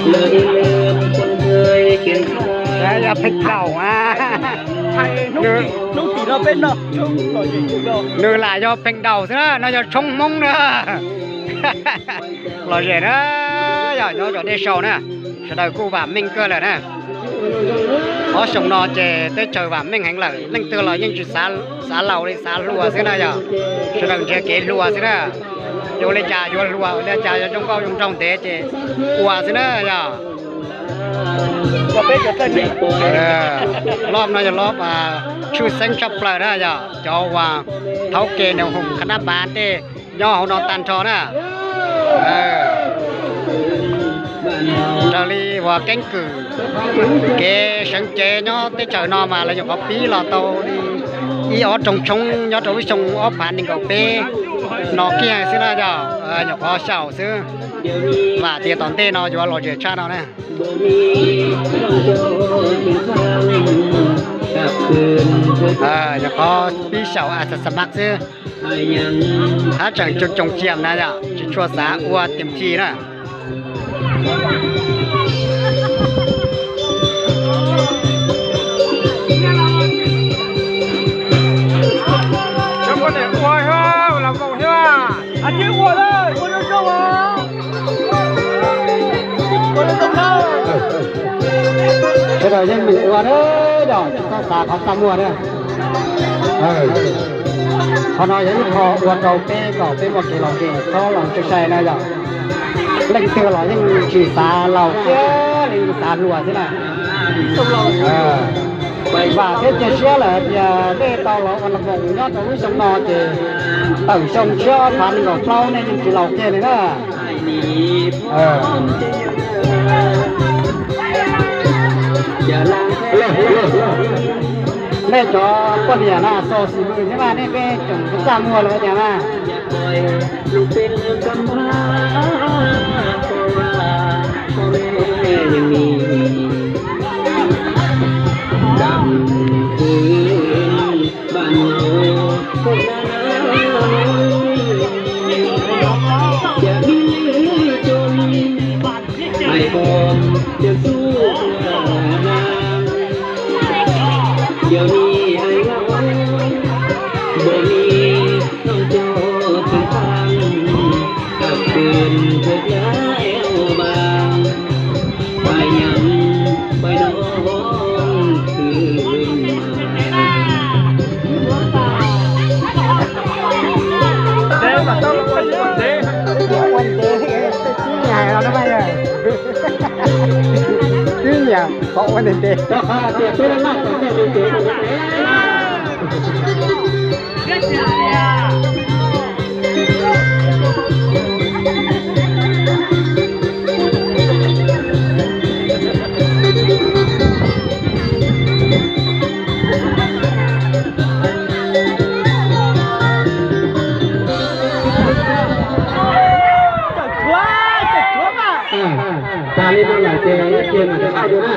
Yog pheej daus a. Nws lam yog pheej daus xwb na, no yog tshoob Hmoob na. Lom zem na, yog nyob zos Dej Sau na, sawv daws kuj vam meej kawg lawm na. Ob xyoo no ces teb chaws vam meej heev lawm, leej twg los yeej tsis xav laus li, xav hluas xwb na yog. Sawv daws nrhiav kev hluas xwb na. Yuav ua li cas yuav hluas, ua li cas yuav zoo nkauj zoo nraug ntev ces ua xwb na yog. Lob no yog lob tshwj xeeb tshaj plaws na yog, cov uas thaub ke nws hoom khab nab npav tej nyob hauv no tag nrho na. Raws li uas keeb kwm kev seev cev nyob teb chaws no mas lawv nyuam qhuav pib los tau li ib ob rooj tshoob nyob rau lub xyoo ob phav nees nkaum peb no kiag xwb na yog, nyuam qhuav xyaum xwb. Vam tias tom ntej no yuav lom zem tshaj no na. Nyuam qhuav pib xyaum a xa xa mab xwb. Hab tseem coos coos ciam na yom, tsis tshua xav ua tiam thi na. Sawv daws yeej meem ua na yom, tsis txhob xav qhov txaj muag na. Qhov no yog ib qho ua rau peb kom peb muaj kev lom zem txhob los sai sai na yom. Leej twg los yeej tsis xav laus thiab, yeej xav hluas thiab na. Vam thiab cia siab lawm tias nej tau los ua las voos nyob rau lub xyoo no ces tawm xyoo tshiab ob phav nees nkaum plaub nej yeej tsis laus kiag li na. Nej cov poj niam na, xos xim vwm thiab mas nej peb tseem txaj muag lawm tiag na. Ua ntev, twb nyuag hais los no mas yog, twb nyuag qhov ua ntev ntev. Tas li no lawm ces ib pliag mam rov qab dua na.